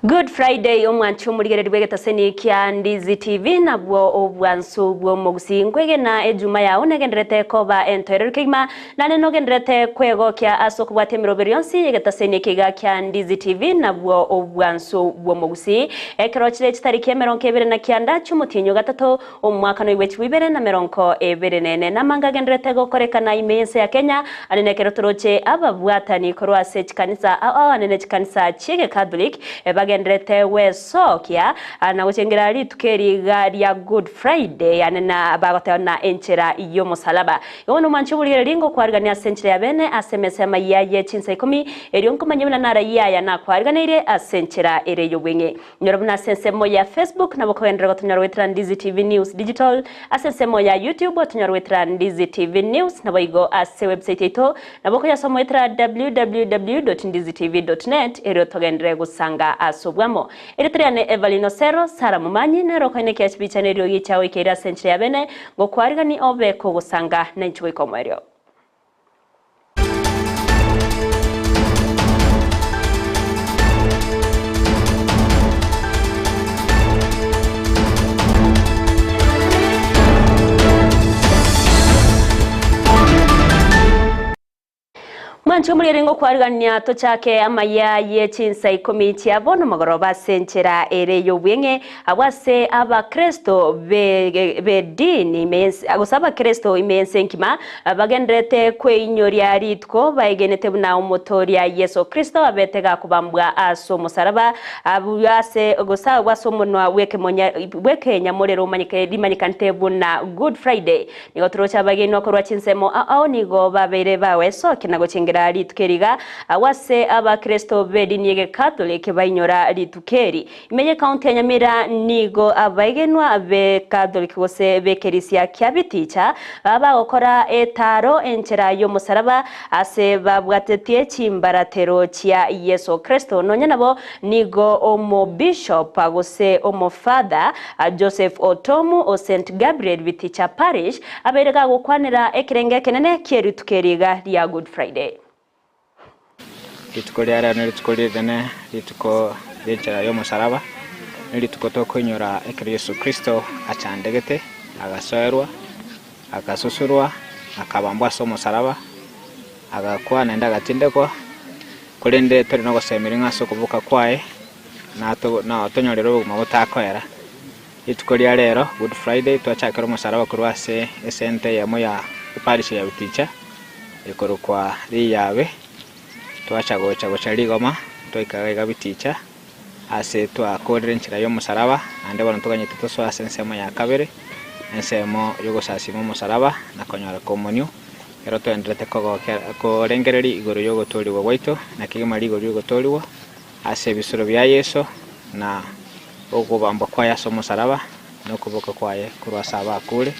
Good Friday omwanchi omorigereria bw'egetaseni kia Ndizi TV nabwo obwansu bw'omogusii nkwegena ejuma yao negenderete koba entoereru kegima nane nogenderete kwegokia ase okobwatia emeroberi yonsi y'egetaseni eke iga kia Ndizi TV nabwo obwansu bw'omogusii ekero chire chitariki emerongo ebere na kianda chi'omotienyi ogatato Omwaka noigwe chibwa ibere na merongo ebere nene namanga agenderete gokorekana ime y'ense ya Kenya, ande nekero toroche ababwatani korwa ase chikanisa ao ao ande ne chikanisa chi'egekatholik bagenderete gwesokia na gochengera rituko eri iga ria Good Friday ande na bagoteba buna enchera y'omosalaba. Igo bono mwanche oborigereria ngokwarigania ase enchera ya bene ase emesa y'amayia ye chinsa ikomi, erio nkomanye buna narayie aya nakwariganeirie ase enchera ere y'obweng'e. Inyora buna ase ensemo ya Facebook nabo okogenderera gotonyora goetera Ndizi TV News Digital, ase ensemo ya YouTube otonyora goetera Ndizi TV News, naboigo ase website yaito nabo okoyasoma goetera www.ndizitv.net erio togenderere gosanga ase obwamo. Erieta riane Evelyn Osero, Sarah Momanyi nere okoenekia chibicha na eriogi chiao ikeire ase enchera ya bene, ngokwarigani obe kogosanga nainche goika omoerio. Mwanche omoriere ngokwarigania tochake amaya ye chinsa ikomi chia bono mogoroba ase enchera ere y'obweng'e Abwo ase Abakristo b'edini ime y'ense, gose Abakristo ime y'ense enkima, bagendererete kweinyoria rituko baegenete buna Omotoria Yeso Kristo abete gakobambwa ase omosaraba, abwo ase gose abwo ase omonwa bw'ekenyamorero omanyeke rimanyekanete buna Good Friday. Nigo toroche abagenwa korwa chinsemo ao nigo babeire bagwesokia na gochengera rituko eri iga, agwo ase Abakristo b'edini y'Egekatholiki bainyora rituko eri. Ime y'Ekaunti ya Nyamira nigo abaegenwa b'Ekatholiki gose b'ekerisia kia Biticha baba bagokora etaaro enchera y'omosaraba ase babwatetie chimbaratero chia Yeso Kristo. Nonya nabo nigo Omobishop gose Omofather Joseph Otomu o Saint Gabriel Biticha Parish abeire gagokwanera ekerengo ekenene ki'erituko eri iga ria Good Friday. Rituko ria rero nerituko rinene, rituko ri'enchera y'omosaraba, nerituko tokoinyora ekero Yeso Kristo achandegete, agasoerwa, agasusurwa, akabambwa ase omosaraba, agakwa naende agatindekwa, korende tore nogosemeria ng'a ase okoboka kwaye natonyorere obogima botakoera. Rituko ria rero, Good Friday, twachakera omosaraba korwa ase esenta eyemo ya eparish ya Buticha ekorokwa Riyabe, twacha gocha gocha Rigoma, twaika iga iga Biticha ase twakorire enchera y'omosaraba, naende bono toganyete tosoe ase ensemo ya kabere, ensemo y'ogosasima omosaraba na konyora komonio, ekero toendererete kogokera korengereria igoro y'ogotoorigwa gwaito, na kegima rigori ri'ogotoorigwa. Ase ebisuro bia Yeso, na okobambwa kwaye ase omosaraba, na okoboka kwaye korwa ase abakure,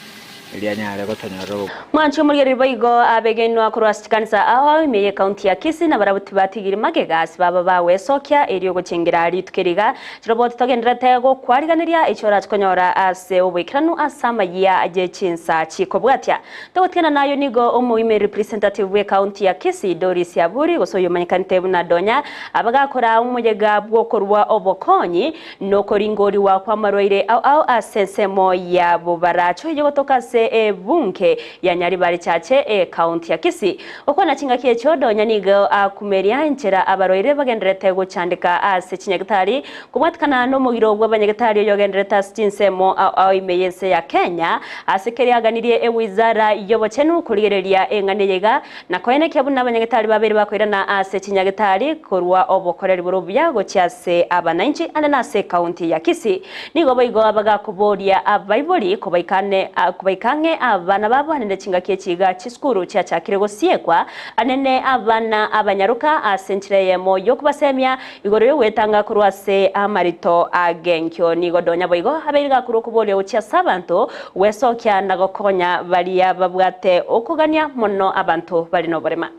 erio anyare gotonyorera obogima. Mwanche omorigereria boigo abegenwa korwa ase chikanisa ao ao ime y'ecounty ya Kisii na barabwo tibatigiri magega ase baba bagwesokia erio gochengera rituko eri iga chiroboti togendererete gokwariganeria echio orache konyora ase oboikeranu ase amayia ye chinsa chikobwatia. Togotigana nayo nigo omoime representative bw'ecounty ya Kisii Doris Aburi gose oyomanyekanete buna Donya abagakora omoyega bw'okorua obokonyi nokoringoriwa kw'amarwaire ao ao ase ensemo ya Bobaracho eyogotoka ase ebunge ya Nyaribari Chache ecounty ya Kisii. Gokwana chingaki echio Donya nigo akumeria enchera abarwaire bagendererete gochandeka ase chinyagitari Kobwatikana nomogiro bw'abanyagetari oyogendererete ase chinsemo ao ao ime y'ense ya Kenya, ase keria aganirie ewizara y'obochenu korigereria eng'ana eye iga, na koenekia buna abanyagetari babeire bakoirana ase chinyagetari korwa obokoreri bore obuya gochia ase abanainchi ande nase ekaunti ya Kisii. Nigo boigo bagakoboria abaibori kobaikane kobaika ang'e abana babo anene chingaki echi iga chisukuru chiachakire gosiekwa anene abana abanyaroka ase enchera eyemo yokobasemia Igoro y'ogwetanga korwa ase amarito agenkio nigo donya boigo abeire gakorwa okoboria gochia ase abanto, gwesokia na gokonya baria babwate okogania mono abanto bare noborema.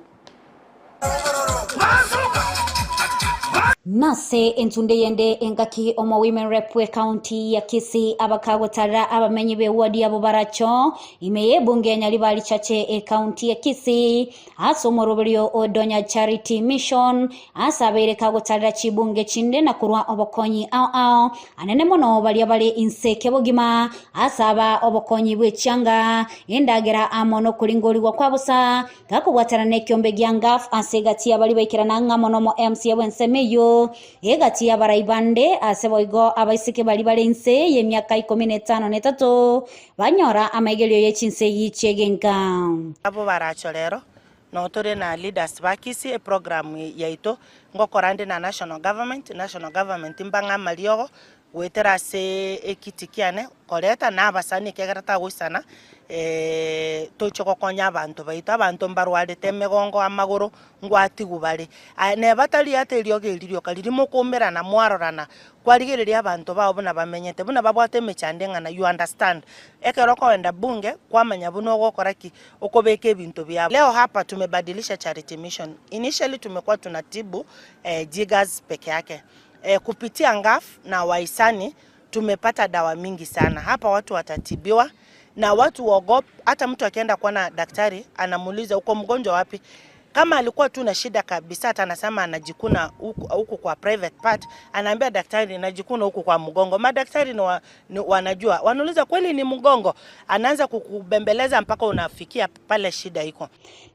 Nase entunde eyende engaki omo Women Rep bw'ecounty ya Kisii abakagotarera abamenyi b'eward yabo baracho ime y'ebunge ya Nyaribari Chache ecounty ya Kisii ase omoroberio o Donya Charity Mission ase abeire kagotarera chibunge chinde na korwa obokonyi ao ao anene mono baria bare inse kebogima ase aba obokonyi bw'echianga endagera amo nokoringorigwa kwa bosa Gakobwatana nekiombe gia Ngaf ase egati y'abaria baikerana ng'a mono omo MC bw'ensemo eyio, egati y'abarai bande, ase boigo abaiseke baria bare inse y'emiaka ikomi na etano na etato, banyora amaigerio ye chinsegi chi'egenka. Abwo baracho rero, noo tore na leaders ba Kisii eprogram yaito ngokora nde na national government, national government mbang'e amariogo goetera ase ekiti kiane koreta na abasani ekiagera tagoisana toche gokonya abanto baito. Abanto mbarwarete emegongo, amagoro, ngwatigwa bare. Aye neba tari ata eriogi eri rioka riria mokoumerana mwarorana, kwarigereria abanto bao buna bamenyete, buna babwate emechando eng'ana, you understand. Ekero okogenda bunge, kwamanya buna ogokora ki, okobeka ebinto biabo. Leo hapa tumebadilisha Charity Mission. Initially tumekuwa tunatibu jiggers peke yake. Kupitia Ngaf na wahisani tumepata dawa mingi sana. Hapa watu watatibiwa na watu waogop, hata mtu akienda kuona daktari anamuuliza uko mgonjwa wapi? Kama alikuwa tu na shida kabisa, hata anasema anajikuna huku huku kwa private part, anaambia daktari najikuna huku kwa mgongo. Madaktari ni wa, ni wanajua, wanauliza kweli ni mgongo, anaanza kukubembeleza mpaka unafikia pale shida iko.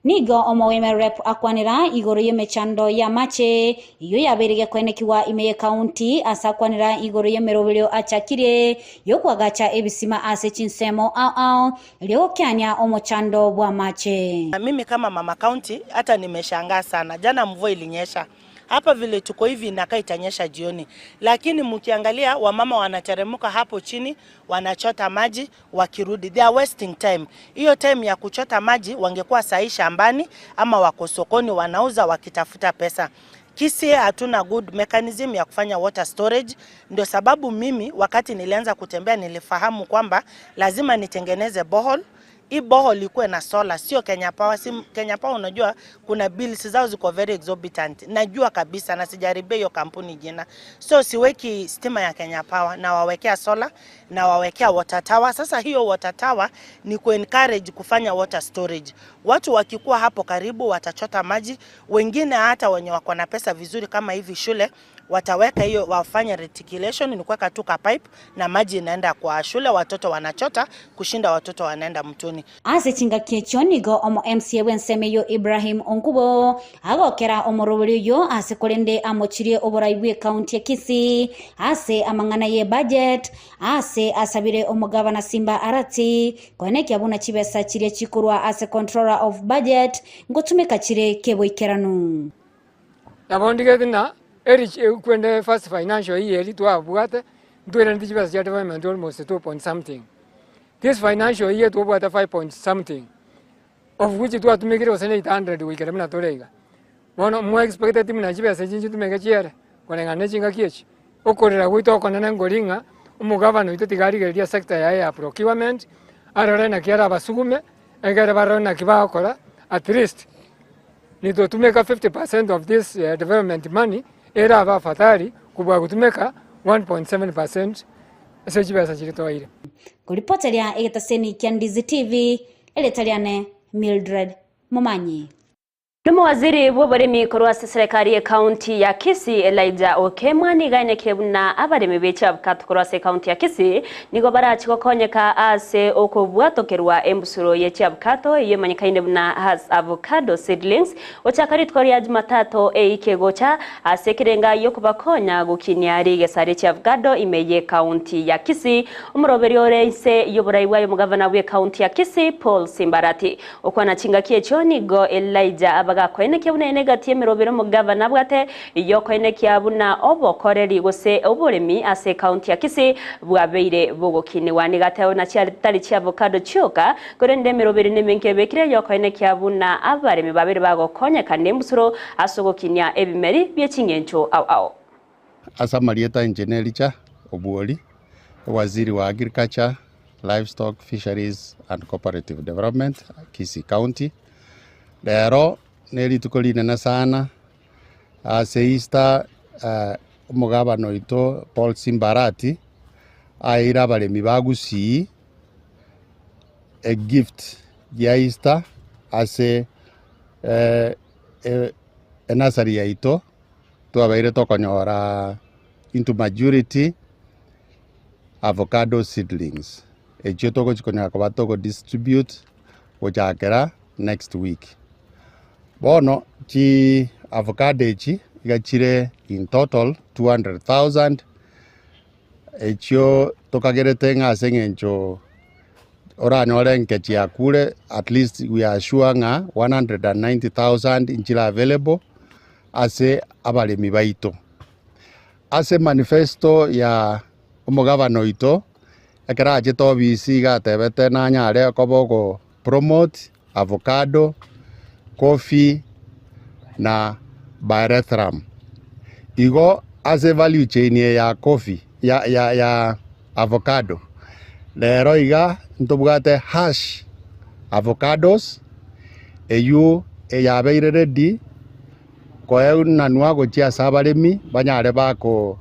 Nigo omoweme rep akwanera igoro y'emechando y'amache eyio yabeire gekoenekigwa ime y'ecounty ase akwanera igoro y'emeroberio achakirie y'okoagacha ebisima ase chinsemo ao ao erio gokiania omochando bw'amache. Na mimi kama mama county hata nimeshangaa sana. Jana mvua ilinyesha. Hapa vile tuko hivi inakaa itanyesha jioni. Lakini mkiangalia wamama wanateremka hapo chini, wanachota maji, wakirudi. They are wasting time. Hiyo time ya kuchota maji wangekuwa sahi shambani ama wako sokoni wanauza wakitafuta pesa. Kisii hatuna good mechanism ya kufanya water storage. Ndio sababu mimi wakati nilianza kutembea nilifahamu kwamba lazima nitengeneze borehole. Hii borehole ikuwe na solar, sio Kenya Power. Si Kenya Power, unajua kuna bills zao ziko very exorbitant. Najua kabisa na sijaribia hiyo kampuni jina. So siweki stima ya Kenya Power na wawekea solar na wawekea water tower. Sasa hiyo water tower ni ku encourage kufanya water storage. Watu wakikuwa hapo karibu watachota maji, wengine hata wenye wako na pesa vizuri kama hivi shule wataweka hiyo, wafanye reticulation, ni kuweka tu ka pipe na maji inaenda kwa shule, watoto wanachota kushinda watoto wanaenda mtoni. Ase chingaki echio nigo omo MCA bw'ensemo eyio Ibrahim Onkubo agokera omorobori oyio ase korende amochirie oborai bw'ecounty ya Kisii ase amang'ana y'ebudget ase asabire omogabana Simba Arati koenekia buna chibesa chiria chikorwa ase Controller of Budget ngotumeka chire keboikeranu. Nabo ndigete ng'a eri kwende first financial year eri twabwate, ntweraneti chibesa chia development almost two point something. This financial year twabwate five point something, of which twatumekire gose na 800 goikera buna tore iga. Bono mwa expecteti buna chibesa echi nchitumeke chiere, koreng'ana na chingaki echi. Okorera gwaito okonene nkori ng'a, omogavana oito tiga arigereria sector yaye ya procurement, arore naki arabasugume, ekere barore naki bagokora, at least nitotumeka 50% of this development money erabe afadhali kobua gotumeka 1.7% ase chibesa chiria twaeire. Koripoteria egetaseni kia Ndizi TV, erieta riane Mildred Momanyi. Nomowaziri bw'oboremi korwa ase eserekari y'ecounty ya Kisii Elijah Okemwa nigo ainekire buna abaremi be chiabukato korwa ase ecounty ya Kisii nigo barachi gokonyeka ase okobwatokerwa embusuro ye chiabukato eyio emanyekaine buna Hass Avocado Seedlings gochaka rituko ria Jumatatu eiki egocha ase ekerenga giokobakonya gokinia rigesa rie chiavocado ime y'ecounty ya Kisii. Omoroberi ore inse y'oborai bwaye omogavana bw'ecounty ya Kisii Paul Simbarati Okwana chingaki echio nigo Elijah abagakoenekia buna enegati y'emerobero omogavana abwate y'okoenekia buna obokoreri gose oboremi ase ecounty ya Kisii bwabeire bogokinigwa. Nigo ateba buna chiatari chi'avocado chioka korende emeroberi nemenke ebekire y'okoenekia buna abaremi babeire bagokonyeka nembusuro ase ogokinia ebimeri bie ching'encho ao ao. Ase amarieta inche n'Elijah Obuori, Owaziri wa Agriculture, Livestock, Fisheries and Cooperative Development, Kisii County. Rero ne rituko rinene sana ase Easter Omogabana oito Paul Simba Arati aeire abaremi ba Gusii egift ya Easter ase enursery yaito twabeire tokonyora into majority avocado seedlings echio togochi konyara koba togo distribute gochakera next week. Bono chi avocado echi iga chire in total 200,000 echio tokagerete ng'a ase eng'encho oranyore nke chiakure at least we are sure ng'a 190,000 nchire available ase abaremi baito. Ase manifesto ya omogabana oito, ekero achete obisi iga atebete nanyare koba ogo promote avocado, coffee na biorethrum. Igo ase value chain eye ya coffee ya ya ya avocado, rero iga ntobwate hash avocados eywo eyabeire ready koenanwa gochia ase abaremi banyare bako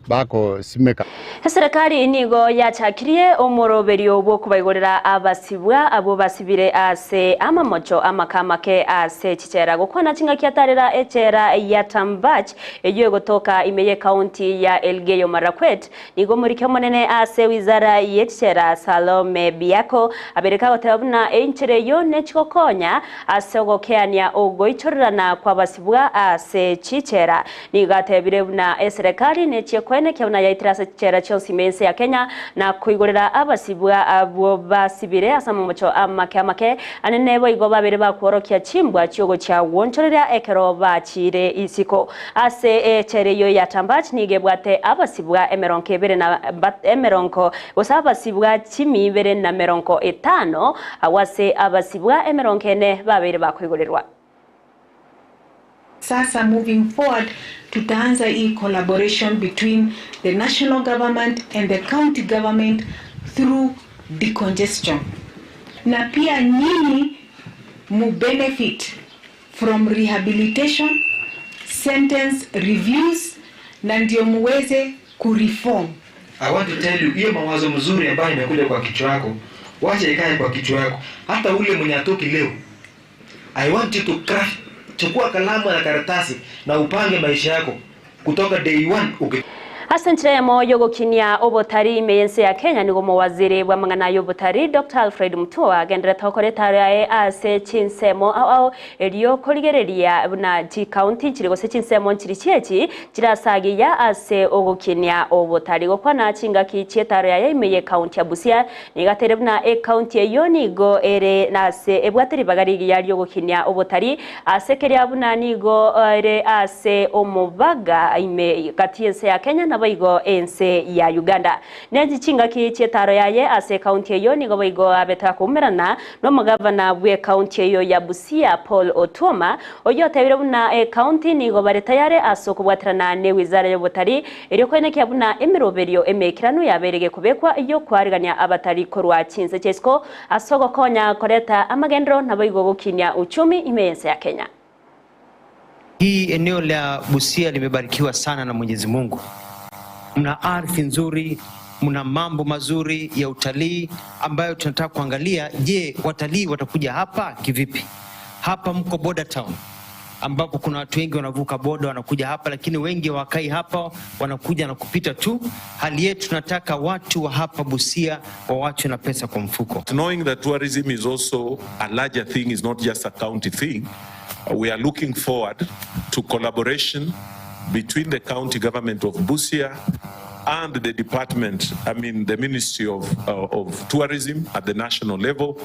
bagosimeka. Eserekari nigo yachakirie omoroberio bw'okobaigorera abasibwa abwo basibire ase amamocho amake amake ase chichela. Gokwana chingaki atarera echela ya Tambach eyio egotoka ime y'ekaunti ya Elgeyo Marakwet, nigo omoriki omonene ase wizara y'echichela Salome Biako abereka agoteba buna enchera eyio nechigokonya ase ogokeania ogoichorerana kw'abasibwa ase chichela. Nigo atebire buna eserekari nechie koenekia buna yaitire ase chichela chionsi ime ense ya Kenya na koigorera abasibwa abwo basibire ase amamocho amake amake anene boigo babere bakworokia chimbwa chiogochia gwonchoreria ekero bachire isiko. Ase echela eyio ya Tambach nigo ebwate abasibwa emerongo ebere na emerongo gose abasibwa chimi ibere na merongo etano agwo ase abasibwa emerongo ene babeire bakoigorerwa. Sasa moving forward tutaanza hii collaboration between the national government and the county government through decongestion, na pia nyinyi mu benefit from rehabilitation sentence reviews, na ndio muweze kureform. I want to tell you, hiyo mawazo mzuri ambayo imekuja kwa kichwa yako, wacha ikae kwa kichwa yako. Hata ule mwenye atoki leo, I want you to craft, chukua kalamu na karatasi na upange maisha yako kutoka day one uki Ase enchera eyemo yogokinia obotari ime y'ense ya Kenya nigo omowaziri bw'amang'ana y'obotari Dr Alfred Mutua agenderete gokora etaro yaye ase chinsemo ao ao erio korigereria buna chikaunti nchiri gose chinsemo nchiri chiechi chirasagiya ase ogokinia obotari. Gokwana chingaki chi'etaro yaye ime y'ekaunti ya Busia nigo ateire buna ekaunti eyio nigo ere ase ebwate ribaga rigiya riogokinia obotari ase keria buna nigo ere ase omobaga ime gati y'ense ya Kenya naboigo ense ya Uganda. Nenchi chingaki chi'etaro yaye ase ekaunti eyio nigo boigo abete akoumerana nomogavana bw'ekaunti eyio ya Busia Paul Otuoma oyio otebire buna ekaunti nigo bare tayare ase okobwaterana ne wizara y'obotari erio koenekia buna emeroberio emekeranu yabeire gekobekwa yokwarigania abatari korwa chinse chiaisiko ase ogokonya koreta amagendero naboigo gokinia uchumi ime y'ense ya Kenya. Hii eneo la Busia limebarikiwa sana na Mwenyezi Mungu. Mna ardhi nzuri, mna mambo mazuri ya utalii ambayo tunataka kuangalia. Je, watalii watakuja hapa kivipi? Hapa mko border town ambapo kuna watu wengi wanavuka boda wanakuja hapa, lakini wengi hawakai hapa, wanakuja na kupita tu. Hali yetu tunataka watu wa hapa Busia wawachwe na pesa kwa mfuko. Knowing that tourism is also a larger thing, is not just a county thing, we are looking forward to collaboration between the county government of Busia and the department, I mean the Ministry of Tourism at the national level,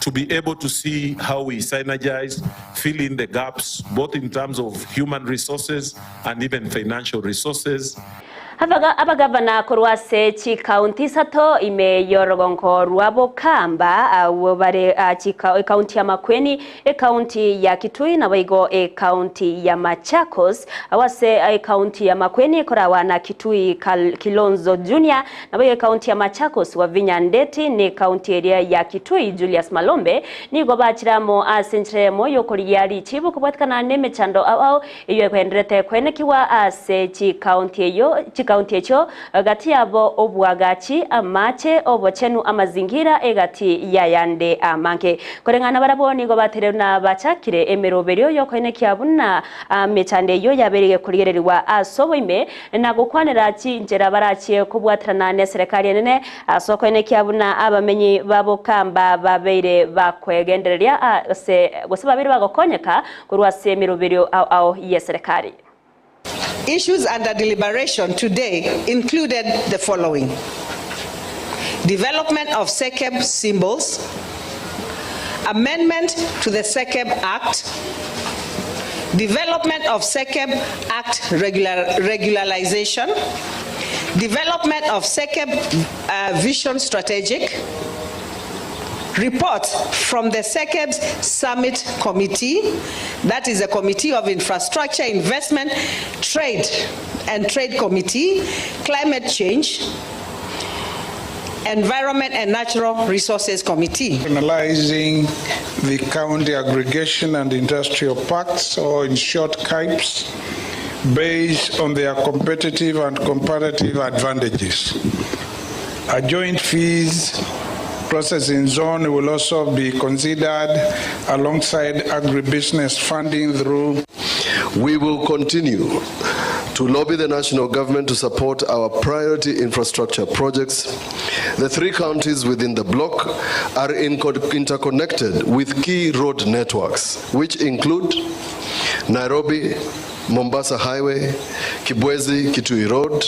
to be able to see how we synergize, fill in the gaps, both in terms of human resources and even financial resources. Abagavana korwa ase chikaunti isato ime y'orogongo rwa Bokamba abwo bare ekaunti ya Makueni, ekaunti ya Kitui naboigo ekaunti ya Machakos. Abwo ase ekaunti ya Makueni ekorawa na Kitui Kilonzo Junior naboigo ekaunti ya Machakos Wavinya Ndeti na ekaunti eria ya Kitui Julius Malombe nigo bachire amo ase enchera eyemo y'okorigia richibu kobwatikana nemechando ao ao Eyio ekoenderete koenekigwa ase chikaunti eyio chikaunti echio gati yabo obwagachi, amache, obochenu, amazingira egati y'ayande amange. Koreng'ana barabwo nigo batererwe na bachakire emeroberio y'okoenekia buna emechando eyio yabeire gekorigererigwa ase oboime na gokwanera chinchera barachie kobwaterana neserekari enene ase okoenekia buna abamenyi ba Bokamba babeire bakwegendereria ase gose babeire bagokonyeka korwa ase emeroberio ao ao y'eserekari. Issues under deliberation today included the following, Development of SEKEB symbols, Amendment to the SEKEB Act, Development of SEKEB Act regular, regularization, Development of SEKEB Vision Strategic, Report from the SEKEB's Summit Committee, that is the Committee of Infrastructure, Investment, Trade and Trade Committee, Climate Change, Environment and Natural Resources Committee. Analyzing the county aggregation and industrial parks, or in short, CAIPs, based on their competitive and comparative advantages. A joint fees processing zone will also be considered alongside agribusiness funding through. We will continue to lobby the national government to support our priority infrastructure projects. The three counties within the bloc are interconnected with key road networks, which include Nairobi, Mombasa Highway, Kibwezi, Kitui Road,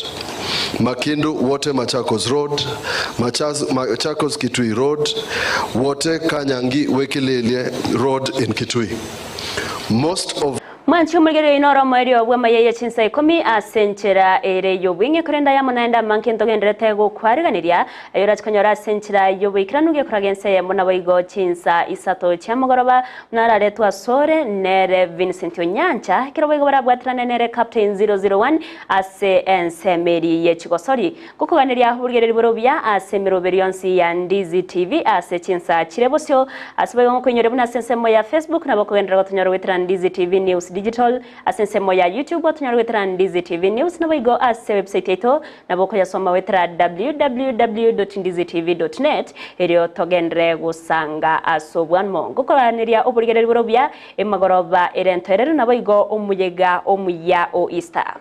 Makindu, Wote Machakos Road, Machakos Kitui Road, Wote Kanyangi Wekilelie Road in Kitui. Most of Mwanchi omorigereria oino ore omoerio bw'amaya ye chinsa ikomi ase enchera ere y'obweng'e, korende aya amo naende amange ntogendererete gokwariganiria, aye orache konyora ase enchera y'oboikeranu gekoraga ense eyemo naboigo chinsa isato chiamogoroba, buna araretwe asore nere Vincent Onyancha, ekero boigo barabwaterane nere Captain 001 ase ensemo eria ye chigosori. Gokoganeria oborigereria bore obuya ase emeroberi yonsi ya Ndizi TV ase chinsa chire bosio. Ase boigo ngokoinyoria buna ase ensemo ya Facebook nabo okogenderera gotonyora goetera Ndizi TV News Digital, ase ensemo ya YouTube otonyore goetera Ndizi TV News naboigo ase website yaito nabo okoyasoma goetera www.ndizitv.net erio togenderere gosanga ase obwanmo. Ngokoganeria oborigereria bore obuya emagoroba ere entoereru naboigo omoyega omuya o Easter.